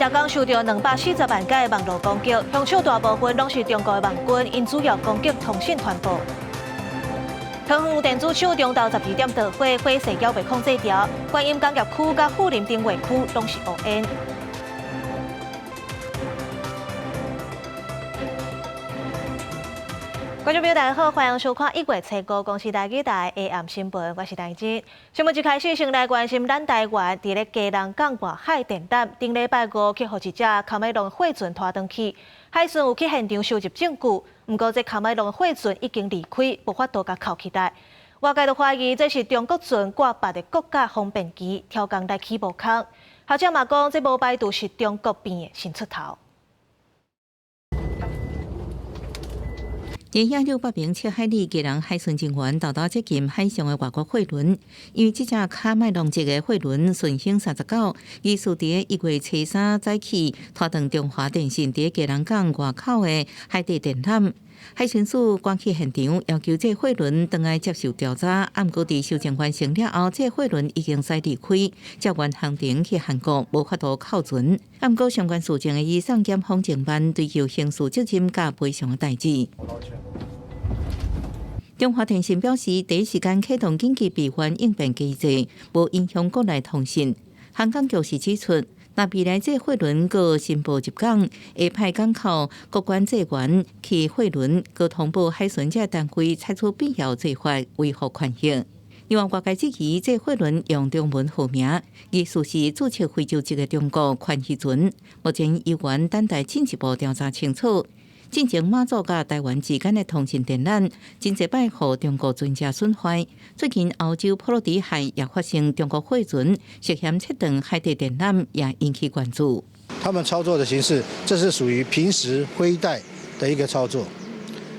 逐工受著240萬改的網路攻擊，兇手大部分攏是中國的網軍，𪜶主要攻擊通訊傳播。桃園電子廠中晝12點著火，火勢猶未控制牢。觀音工業區佮富林重劃區攏是烏煙。觀眾朋友，大家好，歡迎收看1月初五公視台語台 AM 新聞，我是戴真。新聞一開始，先來關心咱台灣佇咧基隆港外海電纜，頂禮拜五去予一隻喀麥隆貨船拖轉去，海巡有去現場收集證據，毋過這喀麥隆貨船已經離開，無法度共扣起來。外界都懷疑這是中國船掛別个國家方便旗，挑工來起無空。學者嘛講，這無排除是中國變的新出頭。佇遐607海里，基隆海巡人員沓沓接近海上的外國貨輪，因為這隻喀麥隆籍的貨輪順興39，疑似佇1月初3早起拖斷中華電信佇基隆港外口的海底電纜。海巡署趕去現場，要求這貨輪轉來接受調查。毋過佇搜證完成了後，這貨輪已經駛離開，照原航程去韓國，無法度扣船。毋過相關事情會移送檢方偵辦，追究刑事責任佮賠償的代誌。中華電信表示，第一時間啟動緊急備份應變機制，無影響國內通訊。航港局是指出，若未來這貨輪閣申報入港，會派港口各管制員去貨輪，閣通報海巡這單位採取必要做法維護權益。另外，外界質疑這貨輪用中文號名，疑似是註冊非洲籍的中國寬魚船。目前猶原等待進一步調查清楚。進前馬祖佮台灣之間的通訊電纜，真濟擺予中國船隻損壞。最近歐洲波羅的海也發生中國貨船涉嫌切斷海底電纜，也引起關注。他們操作的形式，這是屬於平時灰帶的一個操作，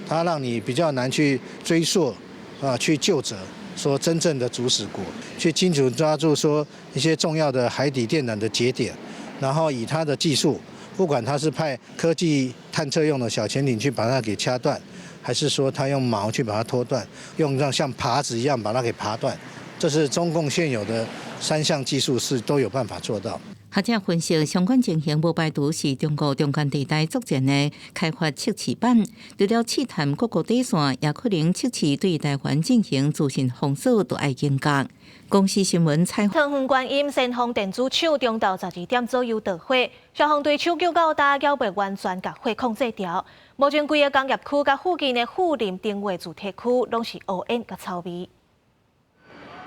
它讓你比較難去追溯啊，去究責，說真正的主使國，去精準抓住說一些重要的海底電纜的節點，然後以它的技術。不管他是派科技探測用的小潛艇去把它給掐斷，還是說他用錨去把它拖斷，用讓像耙子一樣把它給耙斷，這是中共現有的三項技術是都有辦法做到。學者分析，相關情形無排除是中國中間地帶作戰的開發測試版，除了試探各國底線，也可能測試對台灣進行資訊封鎖，都愛警覺。公視新聞採桃園觀音先鋒電子廠中晝12點左右著火，消防隊搶救到今猶未完全共火控制牢。目前規个工業區佮附近的富林重劃住宅區攏是烏煙佮臭味。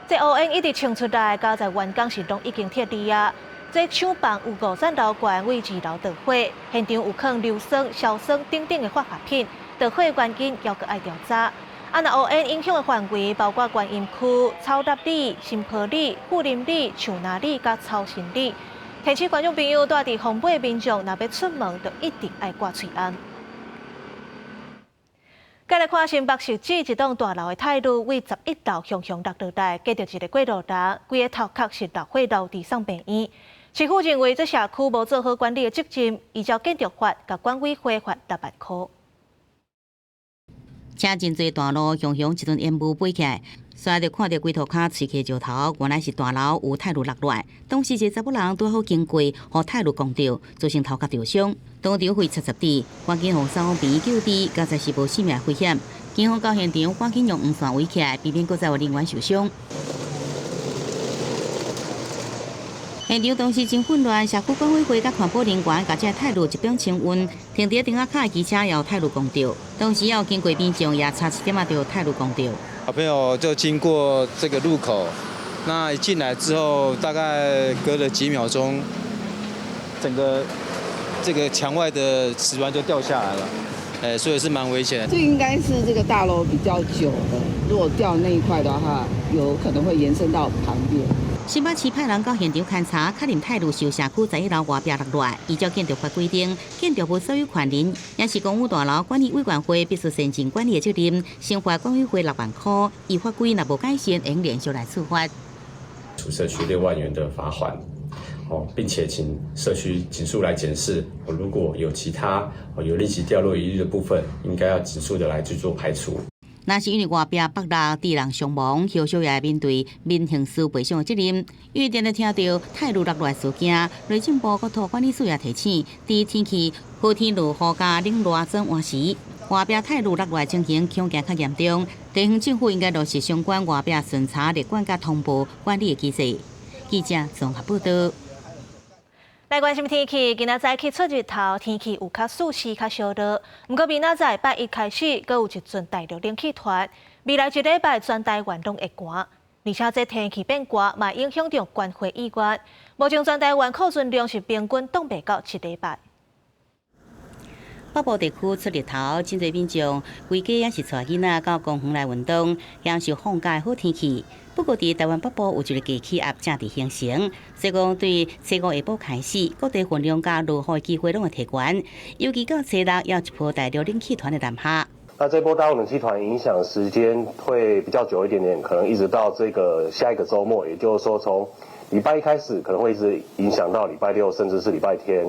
這烏煙一直衝出來，佳哉員工是攏已經撤離啊。這廠房有五層樓懸，位二樓著火，現場有囥硫酸、硝酸等等的化學品，著火原因猶閣愛調查。啊，若烏煙影響的範圍包括觀音區、草衲里、新坡里、富林里、樹林里佮草新里。提醒觀眾朋友，住佇風尾民眾，若欲出門，就一定愛掛喙罨。再來看新北汐止一棟大樓的鐵路，位11樓雄雄落落來，軋著一个過路人，規个頭殼是漏火漏佇送病院。市府認為這社區無做好管理的責任，依照建築法共管委會罰6萬箍。車真濟大路，雄雄一陣煙霧飛起來，煞就看著規塗跤碎塊石頭，原來是大樓有鐵路落落來。當時一个查某人拄好經過，予鐵路摃著，造成頭殼著傷，當場血70滴，趕緊予送往病院救治，佳哉是無性命危險。警方到現場，趕緊用黃線圍起來，避免閣再有人員受傷。現場當時真混亂，社區管委會佮環保人員共這鐵路集中清運，停佇頂仔跤的機車也予鐵路摃著，當時也有經過民眾也差一點仔著鐵路摃著。小朋友就經過這個路口，那一進來之後，大概隔了幾秒鐘，整個這個牆外的瓷磚就掉下來了，哎，所以是蠻危險的。這應該是這個大樓比較久的，如果掉那一塊的話，有可能會延伸到旁邊。新北市派人到現場勘查，確認鐵路是由社區11樓外壁落落來。依照建築法規定，建築物所有權人，也是公有大樓管理委員會必須善盡管理的責任，懲罰管委會6萬箍，依法規若無改善，會連續來處罰。處社區6萬元的罰鍰，哦，並且請社區盡速來檢視，如果有其他有立即掉落疑慮的部分，應該要盡速的來去做排除。若是因為外壁剝落，致人傷亡，後續也會面對民刑事賠償的責任。因為定定聽著泰盧落來事件，內政部國土管理署也提醒，佇天氣好天落雨佮冷熱轉換時，外壁泰盧落來情形恐驚較嚴重。地方政府應該落實相關外壁巡查、列管佮通報管理的機制。記者綜合報道。來關心天氣，今仔早起出日頭，天氣有較舒適、較燒熱。毋過明仔載拜一開始，閣有一陣大陸冷氣團，未來一禮拜全台灣攏會寒。而且這天氣變寒，嘛影響著捐血意願。目前全台灣庫存量是平均擋袂到一禮拜。北部地區出日頭，真濟民眾規家也是帶囡仔到公園來運動，享受放假的好天氣。不過，佇臺灣北部有一個低氣壓正佇形成，所以講對初五下晡開始，各地雲量佮落雨的機會攏會提懸。尤其到初六，有一波大陸冷氣團的南下。那這波大陸冷氣團影響時間會比較久一點點，可能一直到這個下一個週末，也就是說從禮拜一開始，可能會一直影響到禮拜六，甚至是禮拜天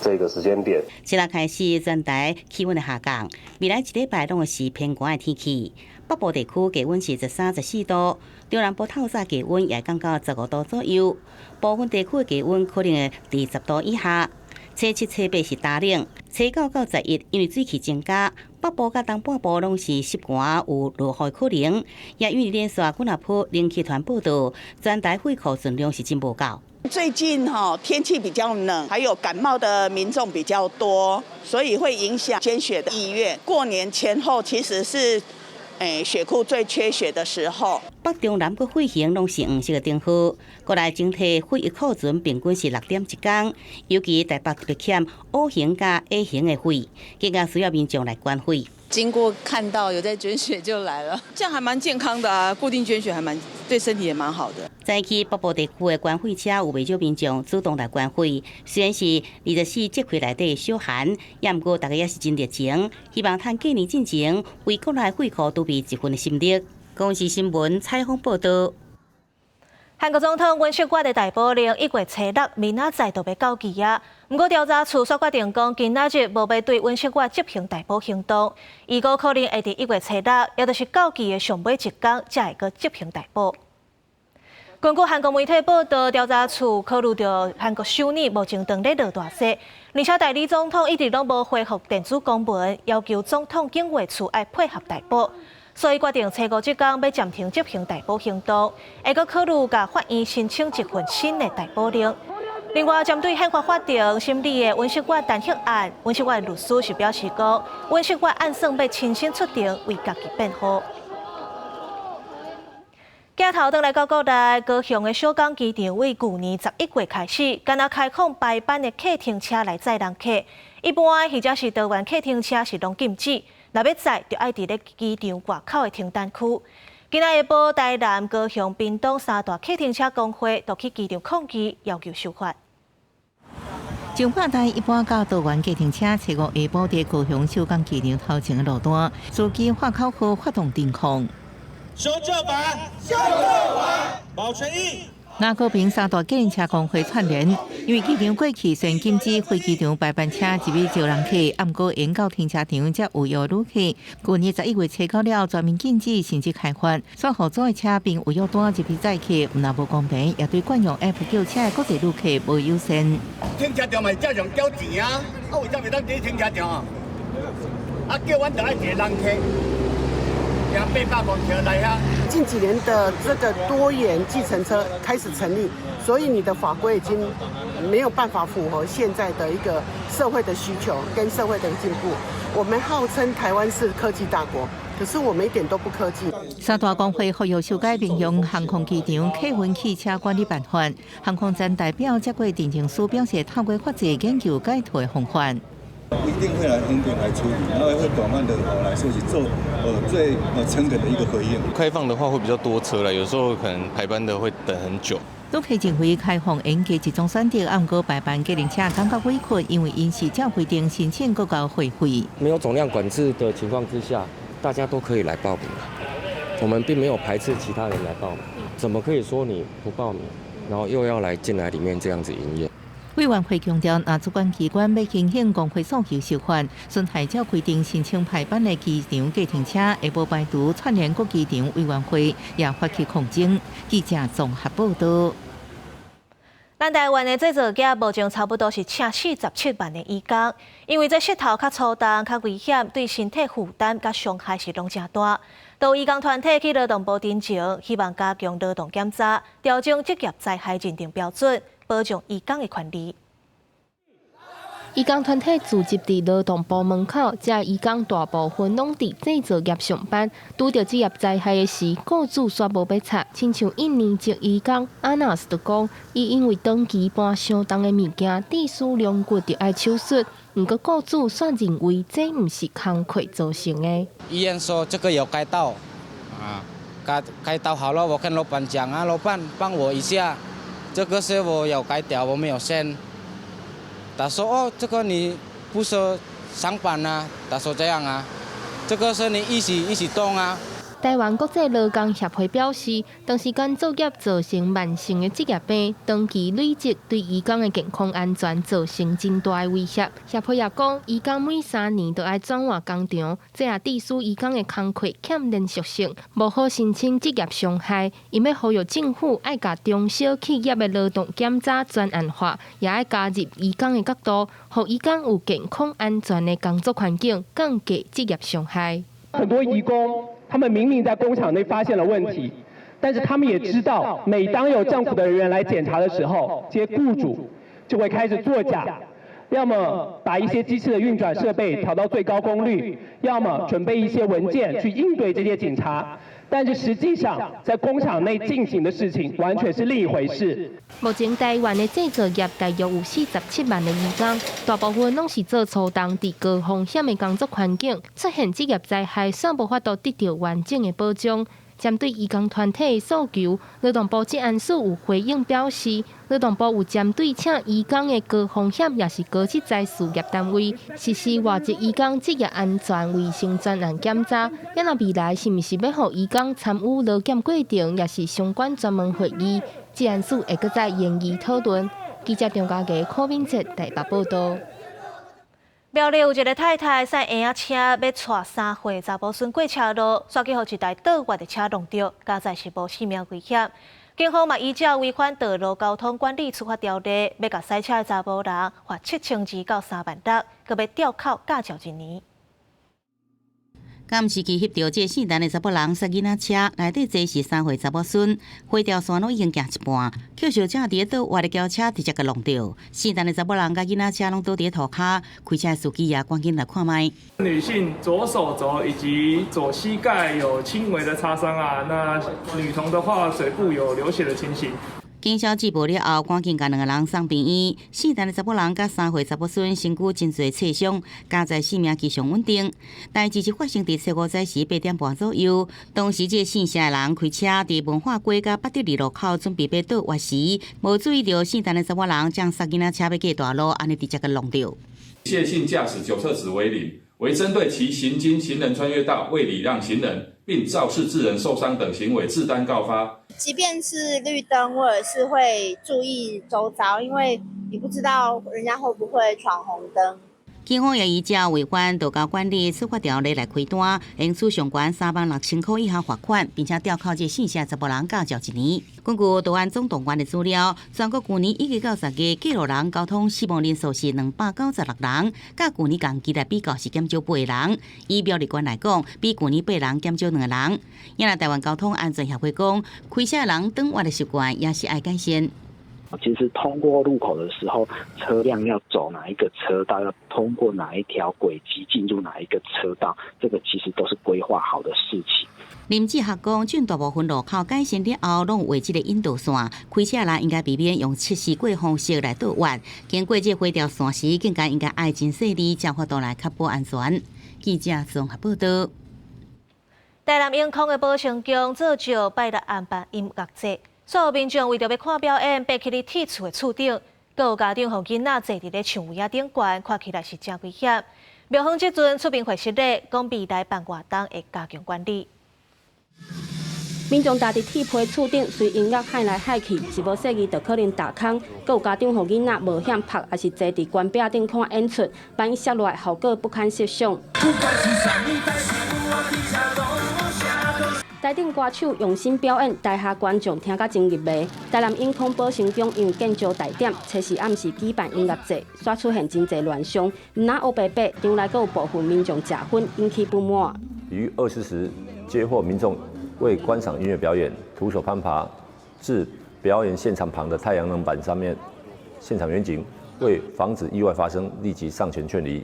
這個時間點。初六開始，全台氣溫的下降，未來一禮拜攏會是偏寒的天氣。北部地區低溫是13、14度，中南部透早低溫也降到15度左右。部分地區的低溫可能會佇10度以下。初七、初八是乾冷，初九到11因為水汽增加，北部佮東半部攏是濕寒，有落雨可能。也因為連續幾若波冷氣團報道，全台血庫存量是真無夠。最近哈天氣比較冷，還有感冒的民眾比較多，所以會影響捐血的意願。過年前後其實是血庫最缺血的時候。北中南閣血型攏是黃色的燈號，國內整體血液庫存平均是6.1天，尤其台北特別欠 O 型佮 A 型的血，更加需要民眾來捐血。經過看到有在捐血就來了，這樣還蠻健康的啊！固定捐血還蠻對身體也蠻好的。早起北部地區的捐血車有袂少民眾主動來捐血，雖然是24節氣內底小寒，也毋過大家也是真熱情，希望趁過年進前為國內血庫儲備一份心力。公視新聞採訪報道。韓國總統尹錫悅的逮捕令1月初6，明仔載就欲到期矣。毋過調查處煞決定講，今仔日無欲對尹錫悅執行逮捕行動，預估可能會佇1月初6，也就是到期的上尾一工，才會閣執行逮捕。根據韓國媒體報道，調查處考慮著韓國首爾目前當咧落大雪，而且代理總統一直攏無回覆電子公文，要求總統警衛處愛配合逮捕。所以決定初五這工欲暫停執行逮捕行動，會閣考慮共法院申請一份新的逮捕令。另外，針對憲法法庭審理的尹錫悅彈劾案，尹錫悅律師是表示講，尹錫悅按算欲親身出庭為家己辯護。鏡頭轉來到國內，高雄的小港機場為舊年11月開始，干焦開放排班的客停車來載人客。一般或者是桃園客停車是攏禁止。若欲載，就愛佇咧機場外口的停單區。今仔下晡，台南、高雄、屏東三大客停車公會都去機場抗議，要求修法。彰化台一般佮桃園計程車，初五下晡佇高雄小港機場頭前的路段，司機喊口號發動抵抗。修舊法，修舊法，保權益。南高屏三大計程車公會串聯，因為機場過去雖然禁止飛機場排班車入去招人客，毋過沿到停車場才有約旅客。舊年11月初九了，全面禁止甚至開罰，煞予租的車憑預約單入去載客，毋但無公平，也對慣用 App 叫車的國際旅客無友善。停車場嘛是照樣繳錢啊，啊為啥袂當佇停車場啊？啊叫阮著愛一个人客。800公尺來遐。近幾年的這個多元計程車開始成立，所以你的法規已經沒有辦法符合現在的一個社會的需求跟社會的進步。我們號稱台灣是科技大國，可是我們一點都不科技。三大公會呼籲修改民用航空機場客運汽車管理辦法。航空站代表接過陳情書，表示透過法制研究解套的方法。一定會來衡點來處理，然後會廣泛的來說是做最誠懇的一個回應。開放的話會比較多車啦，有時候可能排班的會等很久。旅客認為開放應該一種選擇，毋過排班計程車感覺委屈，因為𪜶是照規定申請閣交會費。沒有總量管制的情況之下，大家都可以來報名。我們並沒有排斥其他人來報名，怎麼可以說你不報名，然後又要來進來裡面這樣子營業？委員會強調，若主管機關欲提醒工會訴求受罰，損害照規定申請排班的機場計程車，會無排除串聯各機場委員會，也發起抗爭。記者綜合報道。咱台灣的製造業目前差不多是請47萬的移工，因為這穡頭較粗重、較危險，對身體負擔佮傷害是攏誠大。都移工團體去勞動部陳情，希望加強勞動檢查，調整職業災害認定標準，保障移工的權利。移工團體聚集佇勞動部門口，這移工大部分攏佇製造業上班，拄著職業災害的時，雇主煞無欲插。親像印尼籍移工阿納斯就講，伊因為長期搬傷重的物件，致使龍骨著愛手術。毋過雇主煞認為這毋是工課造成的。醫院說這個有開刀，啊，開開刀好了，我跟老闆講啊，老闆幫我一下，這個是我有開掉，我沒有先。他說：哦，這個你不是上班啊？他說這樣啊，這個是你一起一起動啊。台灣國際勞工協會表示，長時間作業造成慢性的職業病，長期累積對移工的健康安全造成真大的威脅。協會也講，移工每3年都愛轉換工場，這也致使移工的工課欠連續性，無好申請職業傷害。𪜶欲呼籲政府愛共中小企業的勞動檢查專案化，也愛加入移工的角度，予移工有健康安全的工作環境，降低職業傷害。很多移工，他們明明在工廠內發現了問題，但是他們也知道，每當有政府的人員來檢查的時候，這些僱主就會開始作假，要麼把一些機器的運轉設備調到最高功率，要麼準備一些文件去應對這些警察。但是實際上，在工廠內進行的事情完全是另一回事。目前台灣的製造業大約有47萬的移工，大部分攏是做粗重、佇高風險的工作環境，出現職業災害，煞無法度得到完整的保障。針對移工團體的訴求，勞動部職安署有回應表示，勞動部有針對請移工的高風險，抑是高職災事業單位，實施外籍移工職業安全衛生專案檢查。抑若未來是毋是欲予移工參與勞檢過程，抑是相關專門會議，職安署會閣再研議討論。記者張家傑、柯敏哲台北報道。苗栗有一个太太駛嬰仔車欲帶3歲查某孫過車路，煞去予一台倒彎的車挵著，佳哉是無性命危險。警方嘛依照違反道路交通管理處罰條例，欲共駛車的查某人罰7200到3萬6，閣欲吊考駕照一年。監視器翕著這個姓陳的查某人駛囡仔車，內底坐是3歲查某孫，花條線攏已經行一半，抾小車佇咧倒彎的轎車直接共挵著。姓陳的查某人佮囡仔車攏倒佇咧塗跤，開車的司機也趕緊來看覓。女性左手肘以及左膝蓋有輕微的擦傷啊，那女童的話嘴部有流血的情形。警消接報了後，趕緊共兩个人送病院。姓陳的查某人佮3歲查某孫身軀真濟擦傷，佳哉性命非常穩定。代誌是發生佇初五早時8點半左右，當時這个姓謝的人開車佇文化街佮八德二路口準備欲倒彎時，無注意著姓陳的查某人正駛囡仔車欲過大路，按呢直接共挵著。謝姓駕駛酒測值為零，為針對其行經行人穿越道未禮讓行人，並肇事致人受傷等行為，自單告發。即便是綠燈，我也是會注意周遭，因為你不知道人家會不會闖紅燈。警方也依照違反道交管理處罰條例來開單，應處上懸36,000塊以下罰款，並且吊考這姓謝查某人駕照一年。根據道安總動員的資料，全國舊年一月到10月，過路人交通死亡人數是296人，佮舊年同期來比較是減少8人。以苗栗縣來講，比舊年8人減少2人。也若台灣交通安全協會講，開車人轉彎的習慣也是愛改善。其實通過路口的時候，車輛要走哪一個車道，要通過哪一條軌跡進入哪一個車道，這個其實都是規劃好的事情。林志學講，絕大部分路口改善了後，攏有畫這个引導線，開車人應該避免用測試過方式來倒彎。經過這花條線時，更加應該愛真細膩，才法度來確保安全。記者綜合報道。台南永康的寶成宮做醮拜六暗辦音樂節。所有民眾為著欲看表演，爬去咧鐵厝的厝頂，閣有家長予囡仔坐佇咧樹圍仔頂懸，看起來是誠危險。廟方這陣出面回釋咧，講未來辦活動會加強管理。民眾踏佇鐵皮厝頂，隨音樂喊來喊去，一無細意就可能踏空。閣有家長予囡仔冒險拍，抑是坐佇懸壁頂看演出，萬一摔落來，後果不堪設想。台頂歌手用心表演，台下觀眾聽甲真入迷。台南永康寶成宮因為建築大點，初四暗時舉辦音樂節，煞出現真濟亂象，毋但烏白白，場內閣有部分民眾食薰，引起不滿。於20時接獲民眾為觀賞音樂表演，徒手攀爬至表演現場旁的太陽能板上面，現場員警為防止意外發生，立即上前勸離。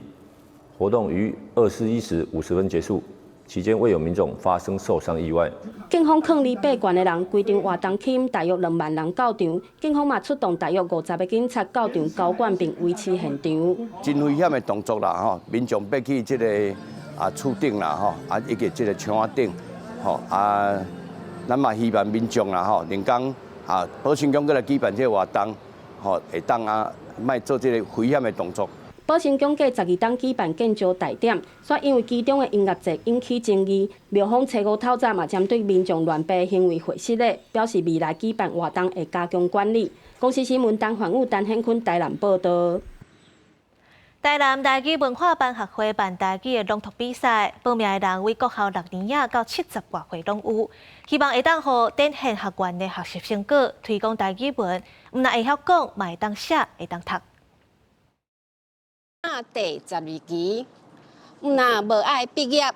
活動於21時50分結束。期間未有民眾發生受傷意外。警方囥離八懸的人，規場活動吸引大約2萬人到場，警方嘛出動大約50個警察到場交管並維持現場。真危險的動作啦，吼！民眾欲去這個厝頂啦，吼以及這個牆仔頂，吼啊，咱嘛希望民眾啦，吼，能講寶成宮閣來舉辦這個活動，吼，會當莫做這個危險的動作。寶成宮計12冬舉辦建醮大典，煞因為其中的音樂節引起爭議。廟方初五透早嘛針對民眾亂爬行為會失禮，表示未來舉辦活動會加強管理。公視新聞陳焕武、陳顯坤台南報導。台南台語文化班學會辦台語的朗讀比賽，報名的人為國校6年仔到70外歲攏有，希望會當予展現學員的學習成果，推廣台語文，毋但會曉講，嘛會當寫，會當讀。第12期，毋若無愛畢業，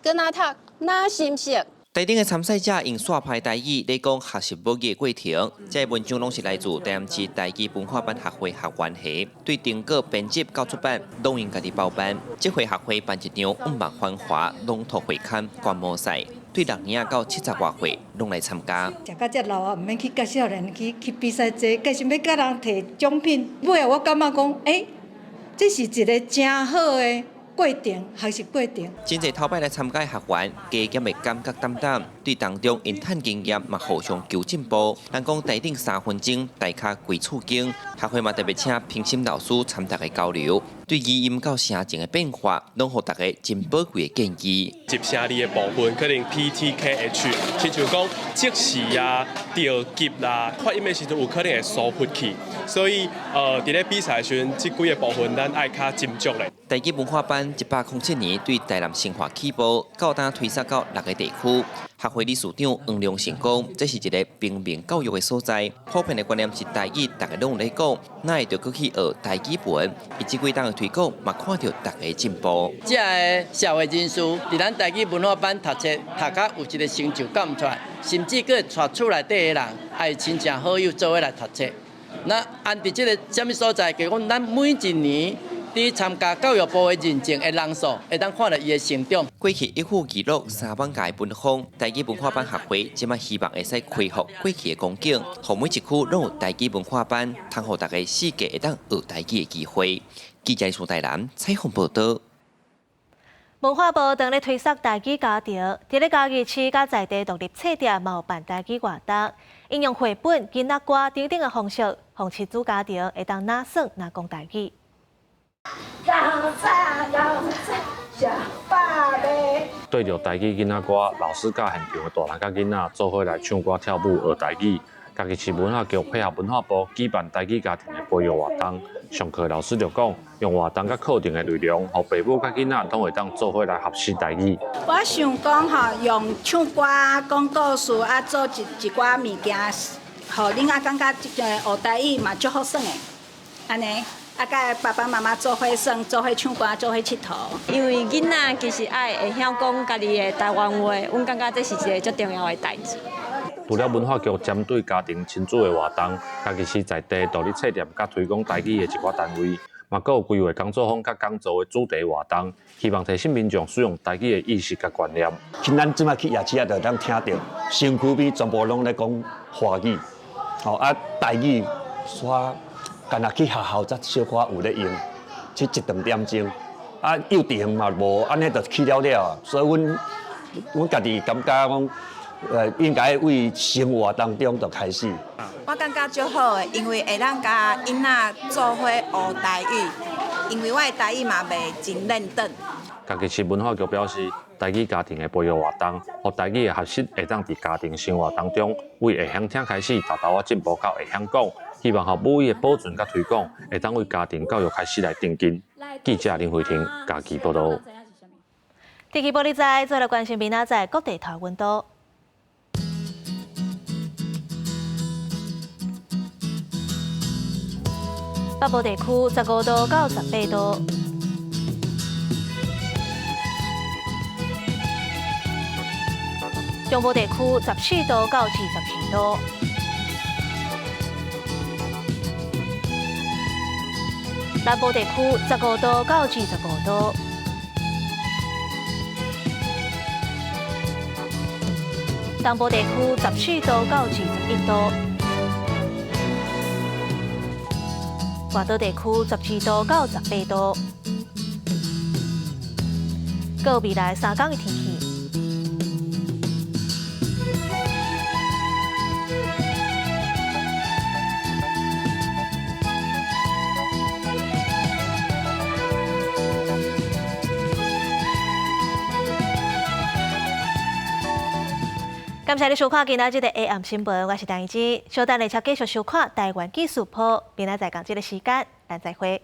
閣哪讀哪心熟。台頂的參賽者用煞派台語咧講學習母語的過程，這个文章攏是來自台南市台語文化班學會學員系，對成果編輯到出版，攏𪜶家己包辦。這回學會辦一場毋忘繁華朗讀會刊觀摩賽，對6年仔到70外歲攏來參加。食到遮老啊，毋免去佮少年去比賽這個，計想欲佮人提獎品。尾後我感覺講，欸，這是一個誠好的過程，學習過程。真濟頭擺來參加的學員，加減會感覺膽膽，對當中𪜶趁經驗嘛互相求進步。人講台頂3分鐘，台跤規厝間，學會嘛特別請評審老師參大家交流，對語音到聲情的變化，攏予大家真寶貴的建議。入聲字的部分可能 P、T、K、H，親像講即時啊、著急啦，發音的時陣有可能會疏忽去，所以佇咧比賽的時陣，這幾个部分咱愛較斟酌咧。台語文化班107年對台南新化起步，到今推捒到6个地區。學會理事長黃良成講，這是一个平民教育的所在，普遍的觀念是台語，大家攏有咧講，哪會著閣去學台語文？伊這幾冬的推廣，嘛看著大家進步。這个社會人士佇咱台語文化班讀冊，讀甲有一个成就感出來，甚至閣帶厝內底的人，愛親戚好友做伙來讀冊。那按佇這个啥物所在，就講咱每一年佇參加教育部的認證的人數，會當看著伊的成長。過去一府娛樂3萬家的分風，台語文化班學會這擺希望會使恢復過去的光景，予每一區攏有台語文化班，通予大家四界會當學台語的機會。記者蘇台南採訪報導。文化部當咧推捒台語家庭，佇咧嘉義市佮在地獨立冊店嘛有辦台語活動，應用繪本、囡仔歌等等的方式，予親子家庭會當若耍若講台語。對著台語囡仔歌，老師佮現場的大人佮囡仔做伙來唱歌跳舞學台語。嘉義市文化局配合文化部舉辦台語家庭的培育活動，上課老師就講，用活動佮課程的內容，予爸母佮囡仔攏會當做伙來學習台語。我想講吼，用唱歌、講故事啊，做一寡物件，予囡仔感覺這个學台語嘛足好耍的，按呢。啊，佮爸爸媽媽做伙耍，做伙唱歌，做伙𨑨迌。因為囡仔其實愛會曉講家己的台灣話，阮感覺這是一个足重要的代誌。除了文化局針對家庭親子的活動，嘉義市在地獨立冊店佮推廣台語的一寡單位，嘛閣有規劃工作坊佮講座的主題活動，希望提醒民眾使用台語的意識佮觀念。其實咱這擺去夜市仔，就會當聽著，身軀邊全部攏咧講華語，吼啊台語煞。干焦去學校才小可有咧用，這一兩點鐘，啊幼稚園嘛無，按呢就去了了啊。所以阮家己感覺講，應該為生活當中就開始。我感覺足好的，因為會當佮囡仔做伙學台語，因為我的台語嘛袂真輪轉。嘉義市文化局表示，台語家庭的培育活動，予台語的學習會當佇家庭生活當中，為會曉聽開始，沓沓仔進步到會曉講。希望予母語的保存佮推廣，會當為家庭教育開始來奠基。記者林慧婷嘉義報導。天氣報你知，再來關心明仔載各地頭溫度。北部地區15度到18度，中部地區14度到22度，南部地區15度到25度，東部地區14度到21度。外島地區12度到18度，閣有未來3天的天氣。感謝你收看今仔日的 AM 新聞，我是陳怡之。小等下車繼續收看台灣紀事報，明仔載仝這个時間，咱再會。